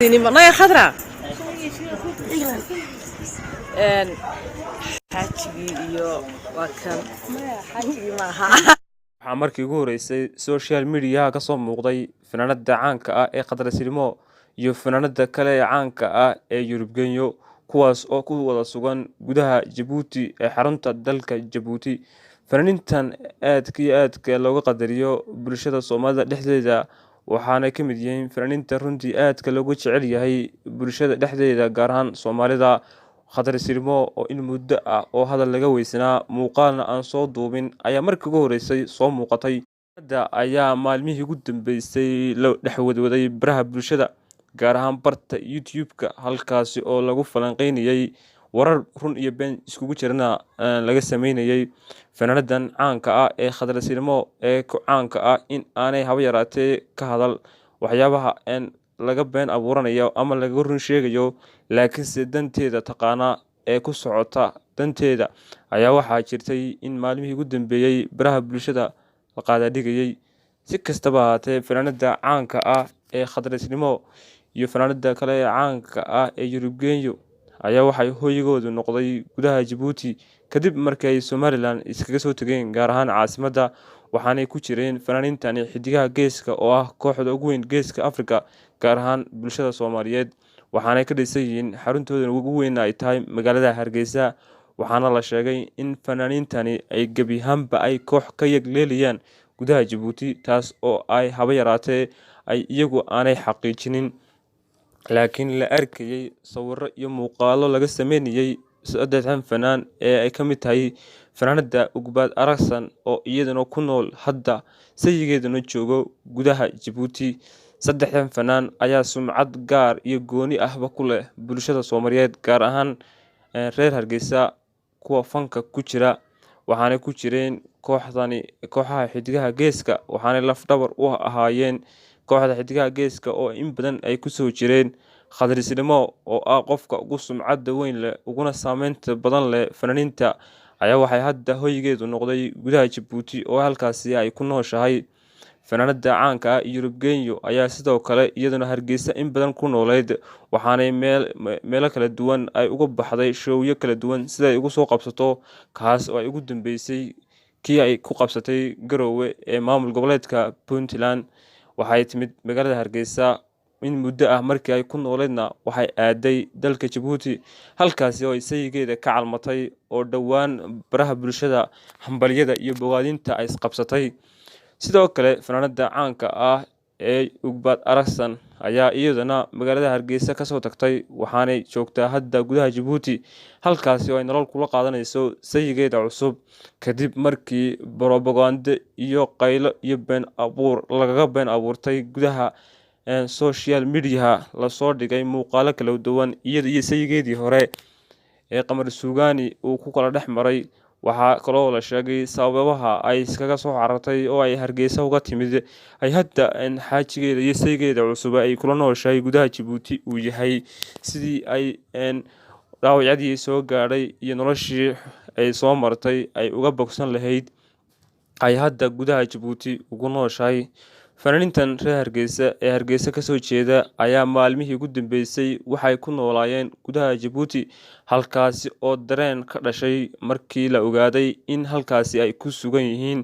Naya Khadra. Xaajigii iyo waa kan, xaajigii maaha. Waxaa markii ugu horeysay social mediaha kasoo muuqday fanaanada caanka ah ee Khadra Silimo iyo fanaanada kale ee caanka ah ee Yurub Genyo, kuwaas oo ku wada sugan gudaha Jabuuti ee xarunta dalka Jabuuti. Fanaaniintan aadka iyo aadka looga qadariyo bulshada Soomaalida dhexdeeda, waxaana ka mid yihiin fanaaniinta runtii aadka loogu jecel yahay bulshada dhexdeeda, gaar ahaan Soomaalida. Khadra Silimo oo in muddo ah oo hadal laga weysanaa, muuqaalna aan soo duubin, ayaa markii ugu horeysay soo muuqatay. Fanaanada ayaa maalmihii ugu dambeysay la dhex wadwaday baraha bulshada, gaar ahaan barta YouTube-ka, halkaasi oo lagu falanqeynayay, warar run iyo been iskugu jirana laga sameynayay. Fanaanadan caanka ah ee Khadra Silimo ee ku caanka ah in aanay haba yaraatee ka hadal waxyaabaha laga been abuuranayo ama laga run sheegayo, laakiinse danteeda taqaana ee ku socota danteeda, ayaa waxaa jirtay in maalmihii ugu dambeeyey baraha bulshada la qaadaadhigayay. Si kastaba ahaatee, fanaanada caanka ah ee Khadra Silimo iyo fanaanada kale ee caanka ah ee Yurub Genyo ayaa waxay hoygoodu noqday gudaha Jabuuti kadib markii ay Somaliland iskaga soo tegeen, gaar ahaan caasimadda. Waxaanay ku jireen fanaaniintani Xidigaha Geeska, oo ah kooxda ugu weyn Geeska Afrika, gaar ahaan bulshada Soomaaliyeed. Waxaanay ka dhisan yihiin, xaruntoodana ugu weyn ay tahay magaalada Hargeysa. Waxaana la sheegay in fanaaniintani ay gebi ahaanba ay koox ka yagleelayaan gudaha Jabuuti, taas oo ay haba yaraatee ay iyagu aanay xaqiijinin, laakiin la arkayay sawiro iyo muuqaalo laga sameynayay saddexdan fanaan ee ay ka mid tahay fanaanada Ugbaad Aragsan, oo iyaduna ku nool hadda, sayigeeduna joogo gudaha Jabuuti. Saddexdan fanaan ayaa sumcad gaar iyo gooni ahba ku leh bulshada Soomaaliyeed, gaar ahaan reer Hargeysa, kuwa fanka ku jira. Waxaanay ku jireen kooxdani kooxaha Xidigaha Geeska, waxaanay lafdhabar u ahaayeen kooxda Xidigaha Geeska oo in badan ay kusoo jireen. Khadra Silimo oo ah qofka ugu sumcadda weyn leh uguna saameynta badan leh fanaaniinta ayaa waxay hadda hoygeedu noqday gudaha Jabuuti oo halkaasi ay ku nooshahay. Fanaanada caanka ah Yurub Genyo ayaa sidoo kale iyaduna Hargeysa in badan ku nooleyd, waxaanay meelo kala duwan ay uga baxday showyo kala duwan sida ay ugu soo qabsato, kaas oo ay ugu dambeysay kii ay ku qabsatay Garowe ee maamul goboleedka Puntland. Waxay timid magaalada Hargeysa in muddo ah markii ay ku nooleydna waxay aaday dalka Jabuuti, halkaasi oo ay sayigeeda ka calmatay, oo dhowaan baraha bulshada hambalyada iyo bogaadinta ay isqabsatay. Sidoo kale, fanaanada caanka ah ee Ugbaad Aragsan ayaa iyaduna magaalada Hargeysa kasoo tagtay, waxaanay joogtaa hadda gudaha Jabuuti, halkaasi oo ay nolol kula qaadanayso sayigeeda cusub, kadib markii borobagando iyo qaylo iyo been abuur lagaga been abuurtay gudaha social mediaha, lasoo dhigay muuqaalo kala duwan iyada iyo sayigeedii hore ee Qamar Suugaani uu ku kala dhex maray. Waxaa kaloo la sheegay sababaha ay iskaga soo carartay oo ay Hargeysa uga timid, ay hadda xaajigeeda iyo saygeeda cusub ay kula nooshahay gudaha Jabuuti, uu yahay sidii ay dhaawacyadii soo gaadhay iyo noloshii ay soo martay ay uga bogsan lahayd ay hadda gudaha Jabuuti ugu nooshahay. Fanaaniintan reer Hargeysa ee Hargeysa kasoo jeeda ayaa maalmihii ugu dambeysay waxay ku noolaayeen gudaha Jabuuti, halkaasi oo dareen ka dhashay markii la ogaaday in halkaasi ay ku sugan yihiin.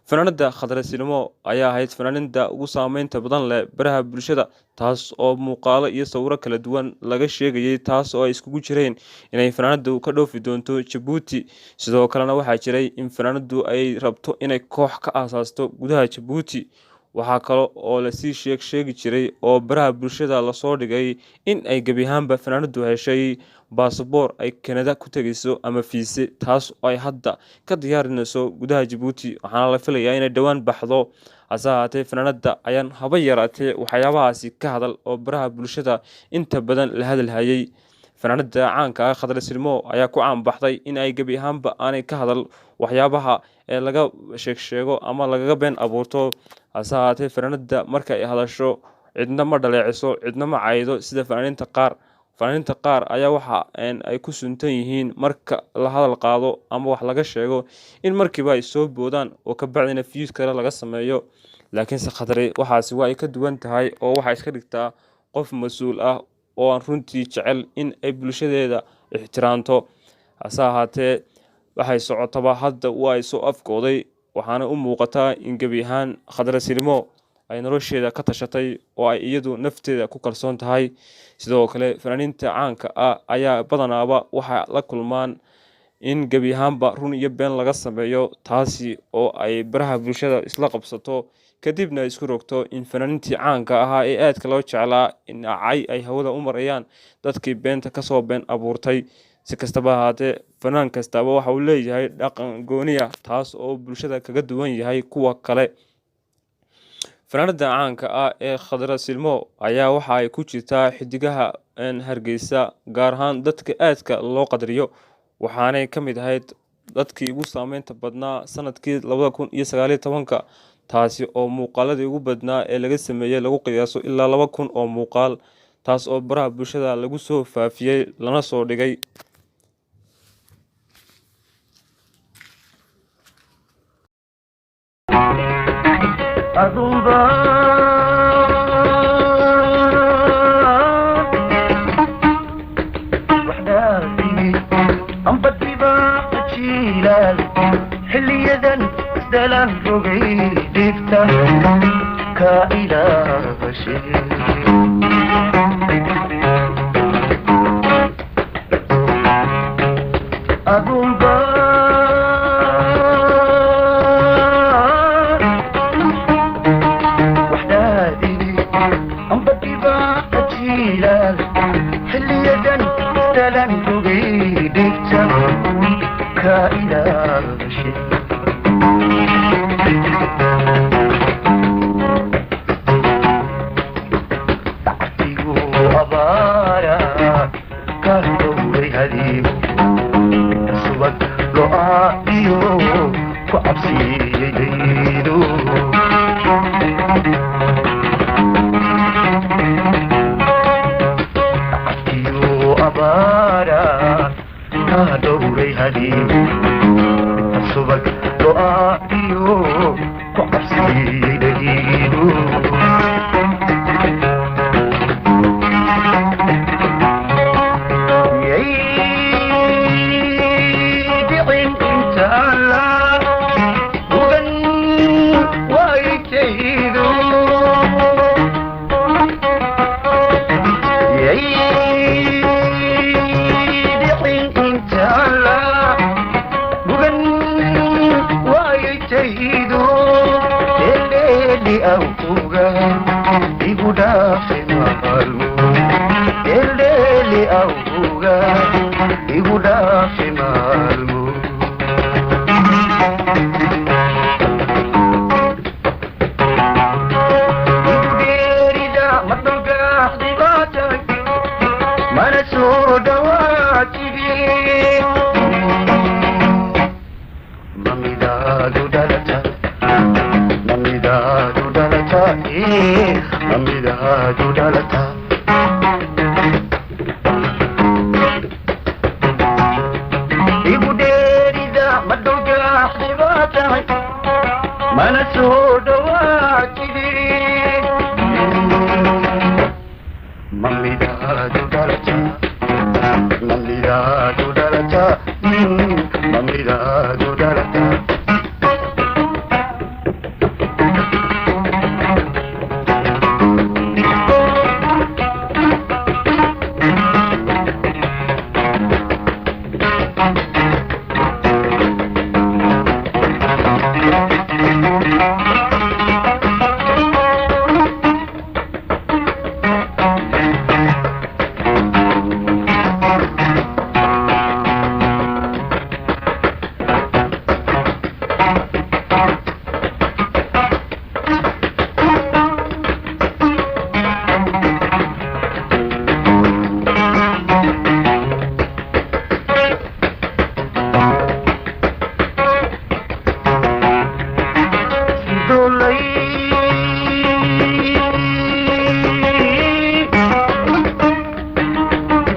Fanaanada Khadra Silimo ayaa ahayd fanaaniinta ugu saameynta badan leh baraha bulshada, taas oo muuqaalo iyo sawiro kala duwan laga sheegayay, taas oo ay iskugu jireen inay fanaanadu ka dhoofi doonto Jabuuti. Sidoo kalena waxaa jiray in fanaanadu ay rabto inay koox ka aasaasto gudaha Jabuuti. Waxaa kale oo lasii sheeg sheegi jiray oo baraha bulshada lasoo dhigay in ay gebi ahaanba fanaanadu heshay baasaboor ay Kanada ku tegeyso ama fiise, taas oo ay hadda ka diyaarinayso gudaha Jabuuti, waxaana la filayaa inay dhowaan baxdo. Hase ahaatee, fanaanada ayaan haba yaraatee waxyaabahaasi ka hadal oo baraha bulshada inta badan la hadalhayay. Fanaanada caanka ah Khadra Silimo ayaa ku caanbaxday in ay gebi ahaanba aanay ka hadal waxyaabaha ee laga sheegsheego ama lagaga been abuurto. Hase ahaatee, fanaanada marka ay hadasho cidna ma dhaleeciso, cidna ma caydo sida fanaaniinta qaar. Fanaaniinta qaar ayaa waxa ay ku suntan yihiin marka la hadal qaado ama wax laga sheego in markiiba ay soo boodaan oo kabacdina views kale laga sameeyo, laakiinse Khadre waxaasi waa ay ka duwan tahay oo waxay iska dhigtaa qof mas-uul ah oo aan runtii jecel in ay bulshadeeda ixtiraamto. Hase ahaatee, waxay socotaba hadda waa ay soo afkooday, waxaana u muuqataa in gebi ahaan Khadra Silimo ay nolosheeda ka tashatay oo ay iyadu nafteeda ku kalsoon tahay. Sidoo kale, fanaaniinta caanka ah ayaa badanaaba waxaa la kulmaan in gebi ahaanba run iyo been laga sameeyo, taasi oo ay baraha bulshada isla qabsato, kadibna isku rogto in fanaaniintii caanka ahaa ee aadka loo jeclaa in cay ay hawada u marayaan dadkii beenta kasoo been abuurtay. Si kastaba ahaatee, fanaan kastaba waxa uu leeyahay dhaqan gooni ah, taas oo bulshada kaga duwan yahay kuwa kale. Fanaanada caanka ah ee Khadra Silimo ayaa waxa ay ku jirtaa xidigaha Hargeysa, gaar ahaan dadka aadka loo qadariyo, waxaanay ka mid ahayd dadkii ugu saameynta badnaa sanadkii 2019-ka, taasi oo muuqaaladii ugu badnaa ee laga sameeyey lagu qiyaaso ilaa 2000 oo muuqaal, taas oo baraha bulshada lagu soo faafiyey lana soo dhigay. Adunba waxdhaafigi amba dibaaqa jiilaal xilliyadan isdalaan rogay dhibta ka ilaashe. Adunba waxdaadigi amba dibaaqa jiilaal xilliyadan isdalaan rogay dhibta ka ilaashe. Dactigu abaara ka dhowray hadiib subag lo'aa iyo ku cabsiiyeydo. Dactigu abaara ka dhowray hadiib subag lo'aa iyo ku cabsiiyeydo. Yay dhicin inta la ugan waaytaydo. Yay dhicin inta la ugan waaytaydo dheeldheeli awuga igu dhaafi maalmo dheeldheeli awuga igu dhaafi maalmo. Igu dheerida madhulgaaxdibaatay mana soo dhawaatidin mamidaadu dhalata mamidaadu dhalata mamidaadu dhalata. Igu dheerida madhulgaaxdibaatay mana soo dhawaatidin mamidaadu dhalata mamidaadu dhalata mamidaadu dhalata.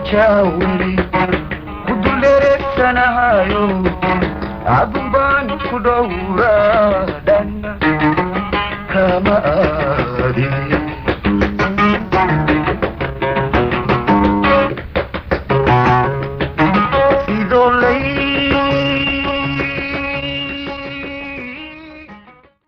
Jawli ku duleersanahayo adun baan ku dhowraa dhan kama aadin. Dhalatay.